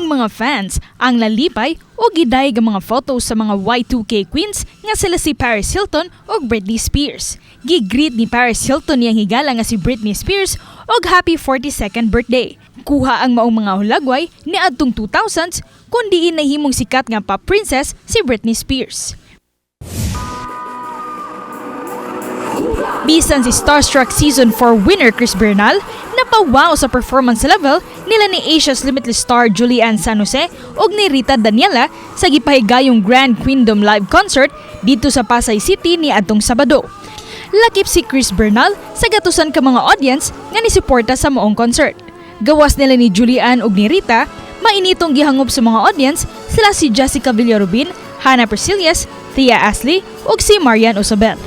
Ang mga fans ang nalipay ug gidayeg ang mga photos sa mga Y2K queens nga sila si Paris Hilton ug Britney Spears. Gi-greet ni Paris Hilton niyang higala nga si Britney Spears og happy 42nd birthday. Kuha ang maong mga hulagway ni adtong 2000s kun diin nahimong sikat nga pop princess si Britney Spears. Bisan si Starstruck Season 4 winner Chris Bernal, napawaw sa performance level nila ni Asia's Limitless star Julie Anne San Jose ug ni Rita Daniela sa gipahigayong Grand Queendom Live Concert dito sa Pasay City ni adtong Sabado. Lakip si Chris Bernal sa gatusan ka mga audience nga nisuporta sa maong concert. Gawas nila ni Julie Anne ug ni Rita, mainitong gihangop sa mga audience sila si Jessica Villarubin, Hannah Priscillas, Thea Astley ug si Marian Osabel.